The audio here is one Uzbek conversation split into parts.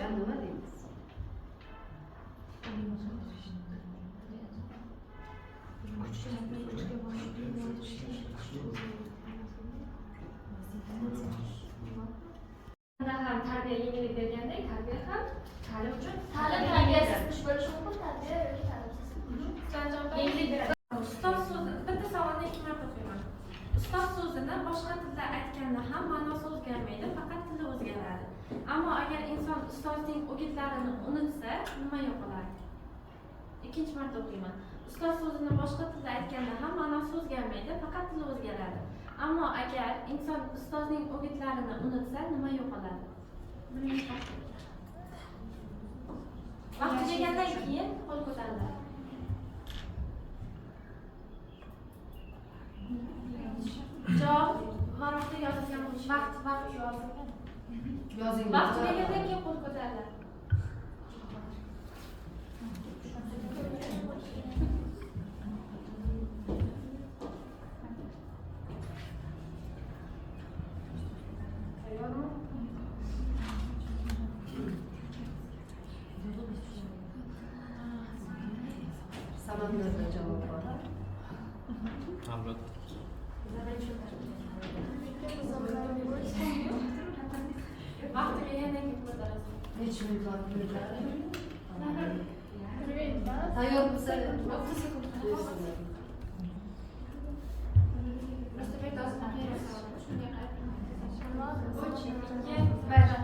ham nima deymiz? Bunda ham tarbiya yengillik bergandek, tarbiya ham ta'lim uchun Ta'lim tarbiyasiz ish bo'lishi mumkin, tarbiya yoki ta'limsiz. Yengillik beradi. Ustoz so'zi, bitta savolni ikki marta o'qiyman. Ustoz so'zini boshqa tilda aytganda ham ma'nosi o'zgarmaydi, faqat tili o'zgaradi. Ammo agar inson ustozning o'gitlarini unutsa, nima yo'qoladi? Ikkinchi marta o'qiyman. Ustoz so'zini boshqa tilda aytganda ham ma'nosi o'zgarmaydi, faqat tili o'zgaradi. Ammo agar inson ustozning o'gitlarini unutsa, nima yo'qoladi? Vaqt tugagandan keyin qo'l ko'tariladi. Javob varaqda yozilgan bo'lishi. Vaqt yozilgan. Yozing. Vaqt tugagandan keyin qo'l ko'tariladi. Tayyormi? Samandarda javob bor. Avlod. Vaqt tugagandan keyin ko'tarasiz. Necha minut vaqt beriladi? Tayyor bo'lsa, 30 sekund. Rustabek hozir shunga qarab. 3, 2, 1.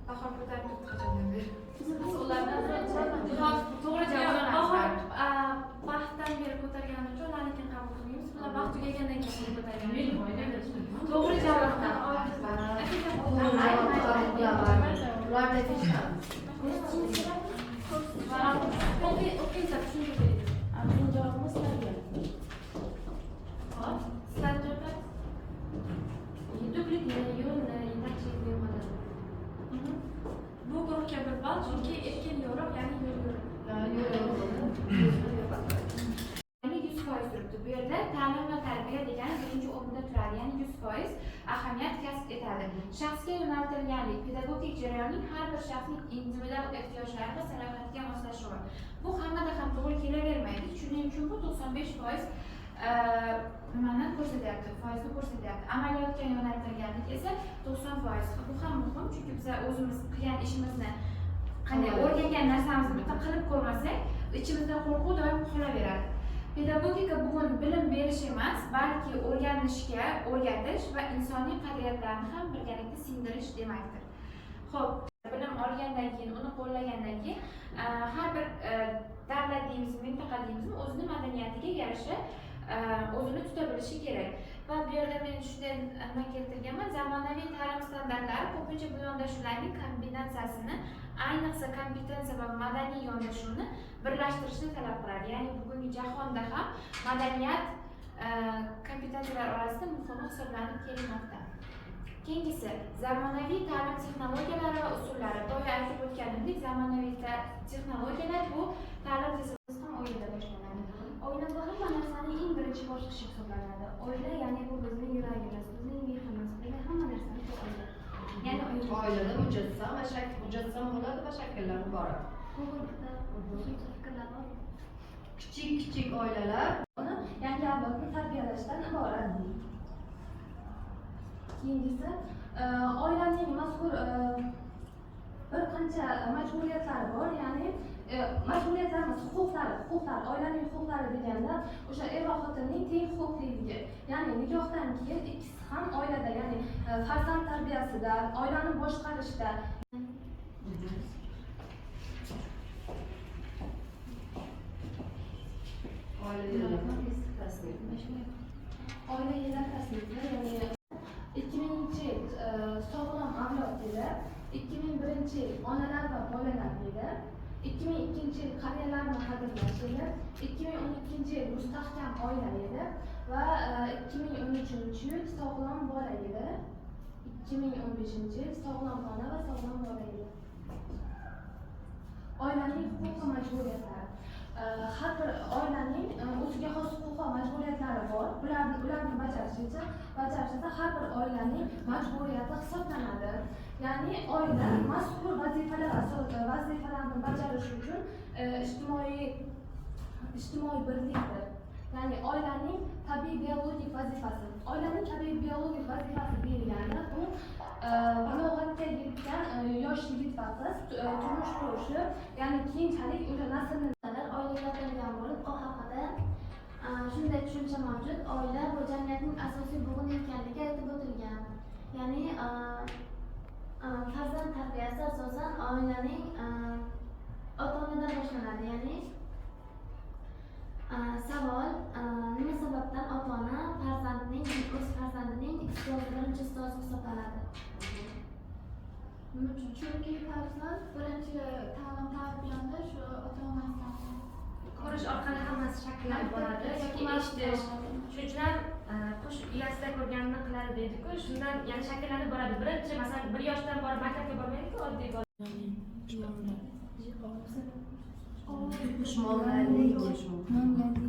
Bahor ko'tarib turibdi qachondan beri. Hop, to'g'ri javob. Bahor vaqtdan beri ko'targani uchun ularnikini qabul qilmaymiz. Bular vaqt tugagandan keyin qo'l ko'targan. To'g'ri javobdan To'g'ri javobni qabul qilaman. Ularni eshitamiz. O'qiysa tushuntirib bering. Bizning javobimiz tarbiya. Hop, sizlar javoblar? Yetuklikni, yo'lni, yetakchilikni yo'qotadi. Bu guruhga bir ball, chunki erkin yo'riq, ya'ni yo'l yo'riq. Yo'l yo'qini Ya'ni 100% turibdi. Bu yerda ta'lim va tarbiya degani birinchi o'rinda turadi, ya'ni 100% ahamiyat kasb etadi. Shaxsga yo'naltirilganlik pedagogik jarayonning har bir shaxsning individual ehtiyojlari va salohiyatiga moslashuvi. Bu hammada ham to'g'ri kelavermaydi. Shuning uchun bu 95% nimani ko'rsatyapti, foizni ko'rsatyapti. Amaliyotga yo'naltirilganlik esa 90%. Bu ham muhim, chunki biz o'zimiz qilgan ishimizni qanday o'rgangan narsamizni bitta qilib ko'rmasak, ichimizda qo'rquv doim qolaveradi. Pedagogika bugun bilim berish emas, balki o'rganishga o'rgatish va insoniy qadriyatlarni ham birgalikda singdirish demakdir. Xo'p, bilim olgandan keyin, uni qo'llagandan keyin har bir davlat deymizmi, mintaqa deymizmi, o'zini madaniyatiga yarasha o'zini tuta bilishi kerak. Va bu yerda men shunday nima keltirganman, zamonaviy ta'lim standartlari ko'pincha bu yondashuvlarning kombinatsiyasini, ayniqsa kompetensiya va madaniy yondashuvni birlashtirishni talab qiladi. Ya'ni bugungi jahonda ham madaniyat kompetensiyalar orasida muhimi hisoblanib kelinmoqda. Keyingisi zamonaviy ta'lim texnologiyalari va usullari. Boya aytib o'tganimdek, zamonaviy texnologiyalar bu ta'lim tizimi ham oilada boshlanadi. Oila bu hamma narsaning eng birinchi bosqichi hisoblanadi. Oila, ya'ni bu bizning yuragimiz, bizning mehrimiz, bizning hamma narsamiz bu oila. Ya'ni oila. Oilada mujassam va mujassam bo'ladi va shakllanib boradi. Bu bitta qo'shimcha fikrlar bor. Kichik kichik oilalar Uni yangi avlodni tarbiyalashdan iborat. Keyingisi oilaning mazkur bir qancha majburiyatlari bor, ya'ni majburiyatlar emas, huquqlari, huquqlar, oilaning huquqlari deganda o'sha er va xotinning teng huquqliligi, ya'ni nikohdan keyin ikkisi ham oilada, ya'ni farzand tarbiyasida, oilani boshqarishda. Oila yili tasnif. Oila yili tasnifi, ya'ni 2000-yil sog'lom avlod yili, 2001-yil onalar va bolalar yili, 2002-yil qariyalarni qadrlash yili, 2012-yil mustahkam oila yili va 2013-yil sog'lom bola yili, 2015-yil sog'lom ona va sog'lom bola yili. Oilaning huquq va majburiyatlari. Har bir oilaning o'ziga xos huquq va majburiyatlari bor. Ularni bajarish esa har bir oilaning majburiyati hisoblanadi. Ya'ni oila mazkur vazifalarni bajarish uchun ijtimoiy birlikdir. Ya'ni oilaning tabiiy biologik vazifasi. Oilaning tabiiy biologik vazifasi deyilganda bu balog'atga yetgan yosh yigit va qiz turmush qurishi, ya'ni keyinchalik o'sha naslni Oilaga atalgan bo'lib, u haqida shunday tushuncha mavjud: oila bu jamiyatning asosiy bo'g'ini ekanligi aytib o'tilgan. Ya'ni farzand tarbiyasi asosan oilaning ota onadan boshlanadi. Ya'ni savol: nima sababdan ota ona farzandning, o'z farzandining ustozi, birinchi ustozi hisoblanadi? Nima uchun? Chunki farzand birinchi ta'lim tarbiyani shu ota onasidan oladi. Ko'rish orqali hammasi shakllanib boradi yoki eshitish. Shuning uchun ham qush uyasida ko'rganini qiladi deydiku, shundan, ya'ni shakllanib boradi. Birinchi, masalan, 1 yoshdan borib maktabga bormaydiku oddiy bola. Muomilalik bo'lishi mumkin. Muomilalik.